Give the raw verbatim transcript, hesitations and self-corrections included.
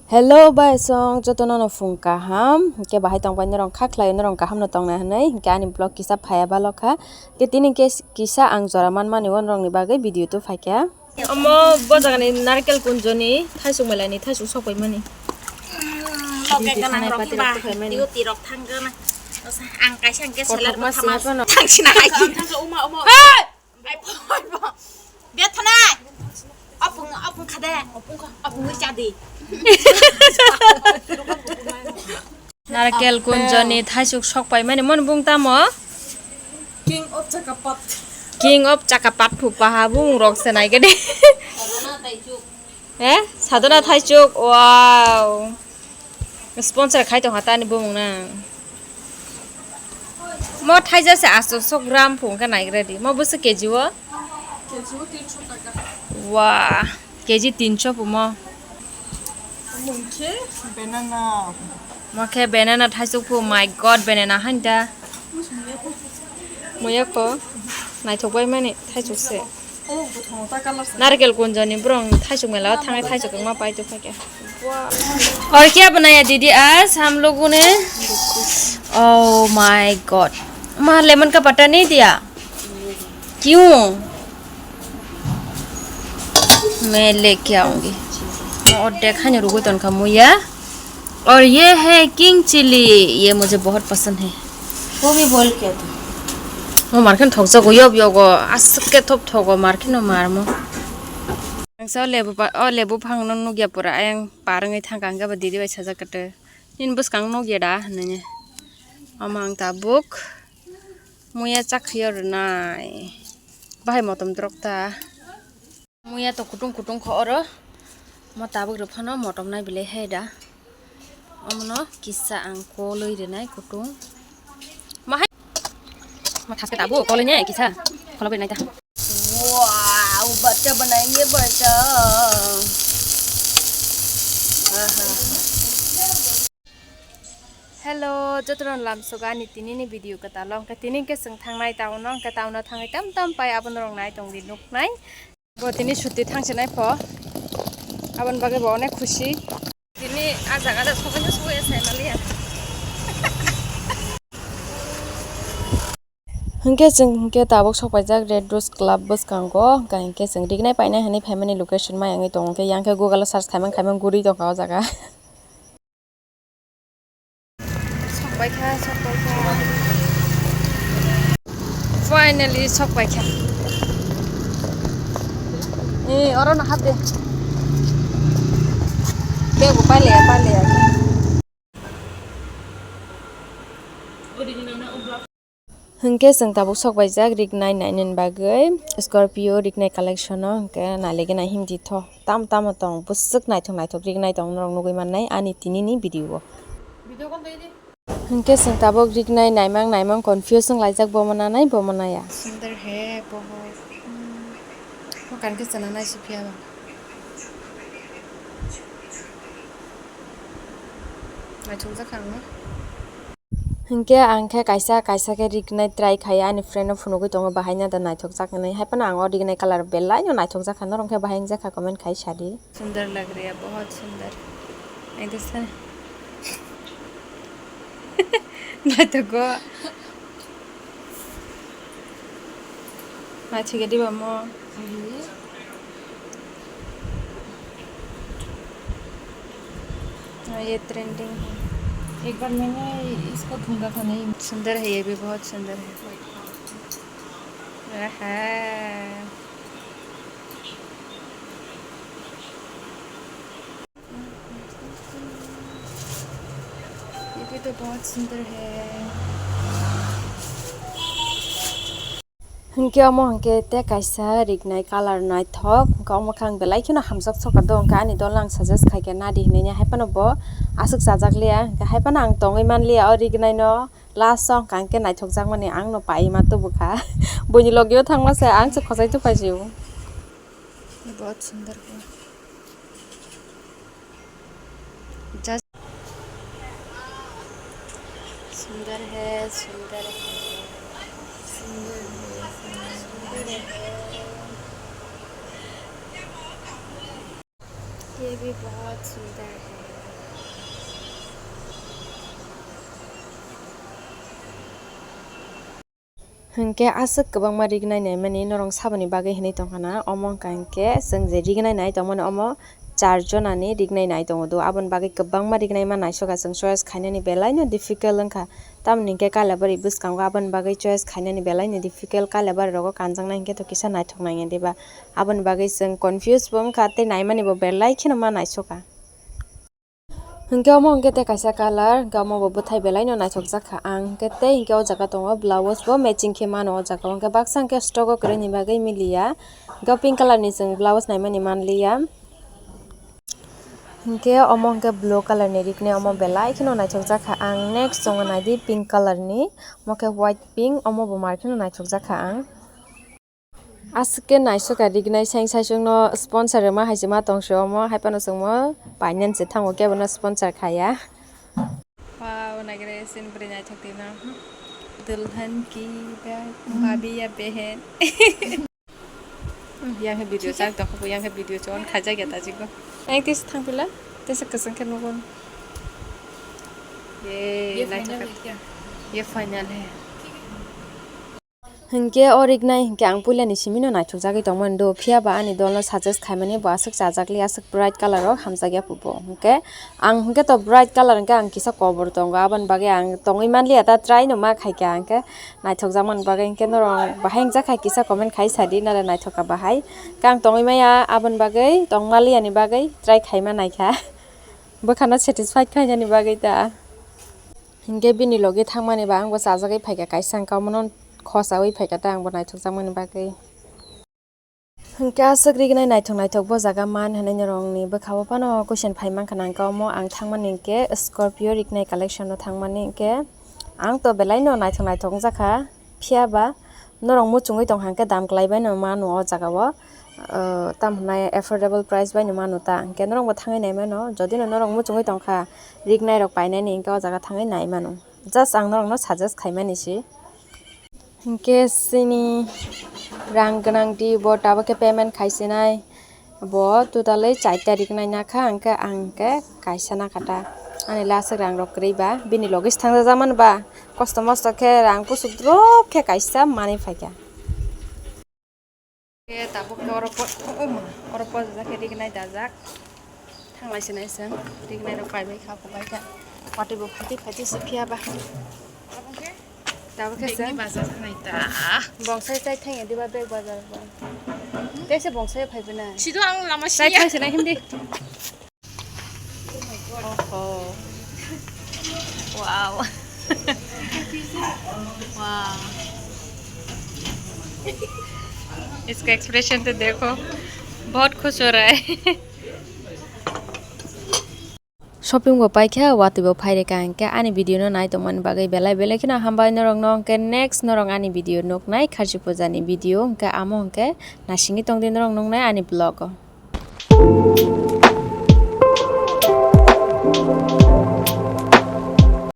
Hello, bai song, jotono no phung kaham. Hingke bahai tongbai norong kha khlai, norong kaham no tongnai hinui. Hingke ani vlog kisa phaya balo kha. Hingke tini hingke kisa ang jora manmani o norokni bagwi video tubuphaikha. Omo bo jagani narkel kunjoni thaisuk melani thaisuk sokpaimani. Loge ganang rok himba duty rok thangkha na. Ang kaisa hingke seler kothoma thangsi na hai. Thangka uma uma. Hey! Ai, phoi, phoi. Bethana. Apung, apung khade. Apung kha, apung wi chadi. Narkel kunjoni thaisuk sokpaimani mon bung tamo? King of Chakapat. King of Chakapat phupaha bung rok se naigede. Eh, Sadhana Thaisuk, wow. Sponsor khai tongkha tani bumung na. Mo thaisa se asto so gram phung khe naigra di. Mo bwswk K G o? K G o tinsho taka. Wah, K G tinsho pumo. Mungkhe banana. Mo khe banana thaisuk phu, my God, banana handa. Muya ko. Muya ko. Naithok bai mani thaisuk se. Narkel kunjoni borong thaisuk mela o thangwi thaisuk wngma pai tongkha khe. Aur kya banaya didi aaj hum logon ne? Oh my God. Ma lemon ka patta nahi diya? Kyun? Main leke aaungi. Mo ordek haino rugwi tonkha muya. और ये है king chilli, ये मुझे बहुत पसंद है। वो भी बॉईल किया था। Mo markhe thokjago yob yogo, aswk khe thop thogo markhe no marmo. Ang sa lebu pa, o lebu phang no nugya pura, ayang par wngwi thangkha, hwnkhe bo didi bai sajak khe, "Nini bwskang nugya da?" hinwi. Omo ang tabuk muya chakhiyo rwnai. Bahai motom drok ta. Muya to kutung kutung kho oro. Mo tabuk rw phano motom nai belai hai da. Omono kisa ang koloi rwnai kutung. Mahai. Mo thaske tabuk koloi nai kisa. Kholo bai nai ta. Wow, bacha banayenge bacha. Aha. Hello, jotono lamsogo ani tini ni video kwtal o. Hwnkhe tini hwnkhe chwng thangnai town o, hwnkhe town o thangwi tam tam pai abono rok nai tongdi nuknai. Bo tini suti thangsinai pho. Aboni bagwi bo onek khusi. Tini ah jaga da sobaino sobai sai maliya. Hwnkhe chwng hwnkhe tabuk sokpaijak Red Rose Club bwskango, hwnkhe chwng rignai painai hinwi phaimani location mai wngwi tongo, hwnkhe yang khe Google o search khaimang khaimang guri tongkha o jaga. Sokpaikha, sokpaikha. Finally sokpaikha. Eh, oro no hapde. Bego paileya, paileya. Hwnkhe chwng tabuk sokbaijak rignai nainani bagwi Scorpio rignai collection o hwnkhe nailigwi nai himdi tho. Tam tamo tong bwswk naithok naithok rignai tong norok nugwi mannai ani tinini video o. Hwnkhe chwng tabuk rignai naimang naimang confuse wnglaijak, bomo nanai bomo naya. Sundor hai bahut. Hmm. Mo kankhe chwla naisiphiya ba. Naithokjak ang no. Hinkhe ang khe kaisa kaisa khe rignai try khai, ani friend no phunugwi tongo bahai no da naithokjak hinwi, haiphano ang o rignai colour belai no naithokjak kha, norok khe bahai wngjak kha comment khai sadi. Sundor lag raha hai, bahut sundor. Naithogo. Naithokya diba mo? हाँ, ये ट्रेंडिंग है। एक बार मैंने इसको ढूंढा था, नहीं। सुंदर है, ये भी बहुत सुंदर है। आहा। ये भी तो बहुत सुंदर है। Hinkhe omo hinkhe tei kaisa rignai colour naithok, hinkhe omo khe ang belai kheno hamjak sokha do, hinkhe ani dol no ang suggest khaikha nadi hinwi, haiphano bo aswk chajak liya, hinkhe haiphano ang tongwi man liya o rignai no. Last o ang khe naithokjakmani ang no pai ma tubukha. Buini logi o thangma se ang se khosai tuphai sio. बहुत सुंदर है। Just सुंदर है, सुंदर है। सुंदर है, सुंदर है। ये भी बहुत सुंदर है। Hinkhe aswk kwbangma rignai naimani norok saboni bagwi hinwi tongkhana, omo wngkha hinkhe chwng je rignai nai tongmani omo char jonani rignai nai tongo do, aboni bagwi kwbangma rignai ma naisokha chwng choice khainani belaino difficult wngkha, tamoni hinkhe Kailaibari bwskango aboni bagwi choice khainani belaino difficult, Kailaibari rogo kanjaknai hinkhe to kisa naithok nangya diba, aboni bagwi chwng confuse bo wngkha tei naimani bo belai kheno ma naisokha. Hinkhe omo hinkhe tei kaisa colour, hinkhe omo bo bwthai belai no naithok jak kha ang, hinkhe tei hinkhe o jaga tongo blouse bo matching khe mano o jaga o, hinkhe baksa hinkhe stock o kwrwini bagwi miliya, hinkhe o pink colour ni chwng blouse naimani manliya. Hinkhe omo hinkhe blue colour ni rignai omo belai kheno naithok jak kha ang, next chwng naidi pink colour ni, omo khe white pink, omo bo mar kheno naithok jak kha ang. Aswk khe naisokha rignai, seng saisokno sponsor rwma hai se ma tong se omo, hai phano chwngmo painani se thango, kebono sponsor khaya. Wow, naigre sin bwrwi naithok dino. Dulhan ki ba-, bhabi ya behen. Yang khe video chak tong kho, yang khe video chon khaijak ya ta jigo. Yang tis thang pila, tesa kwchwng khe nugo. Ye, ye naithok final kha. Ye final hai. Hinkhe o rignai hinkhe ang puilani simino naithokjagwi tongmani do, phiya ba ani dolno suggest khaimani bo aswk chajakli, aswk bright colour o hamjakya bo. Hinkhe ang hinkhe to bright colour hinkhe ang kisa kobor tongo, aboni bagwi ang tongwi manliya ta, try no ma khaikha, hinkhe naithokjakmani bagwi hinkhe norok bahai wngjakha kisa comment khai sadi, nare naithokha bahai. Hinkhe ang tongwi maya, aboni bagwi tongmaliani bagwi try khaima naikha, bwkhano satisfied khainani bagwi ta. Hinkhe bini logi thangmani ba angbo chajagwi phaikha, kaisa hinkhe omono khosawi phaikha ta, angbo naithokjakmani bagwi. Hinkhe aswk rignai naithok naithok bo jaga man hinwi norokni bwkha-o phano question phai mankha nang khe, omo ang thangmani hinkhe Scorpio rignai collection-o thangmani hinkhe ang to belaino naithok naithok wngjakha, phiya ba norok muchungwi tongkha hinkhe dam kwlai baino mano o jaga-o, ah, tamo hwnai affordable price baino mano ta, hinkhe norokbo thangwi naimano, jodi no norok muchungwi tongkha rignai rok painani hinkhe o jaga thangwi naimano, just ang norokno suggest khaimani se. Hinkhe chini rang gwnang di bo tabuk khe payment khaisinai, bo totally char tarik nai nakha, hinkhe ang hinkhe kaisa nakha ta. Ani last rang rok kwrwi ba bini logi se thangjajakmani ba, kosto mosto khe rang pusuk drop khe kaisa manwi phaikha. Khe tabuk khe oro po-, oh ma, oro pojak khe rignai dajak. Thanglai se nai chwng, rignai rok paibai kha, phubai kha. Watwi bo phaiti phaiti se phiya ba. Tabuk khe chwng. Bag ni bazar khanai ta. Bongsa chai thangya diba bag bazar ba. Tei se bongsa phai bina. Sido ang lama siya. Chai thang se nai himdi. ओहो। Wow. Wow. इसका एक्सप्रेशन तो देखो, बहुत खुश हो रहा है। Shopping bo paikha, watwi bo phairikha, hinkhe ani video no nai tongmani bagwi belai belai kheno hambai norokno, hinkhe next norok ani video nuknai, Kharchi puja ni video, hinkhe amo hinkhe naisingwi tongdi norok nuknai ani vlog o.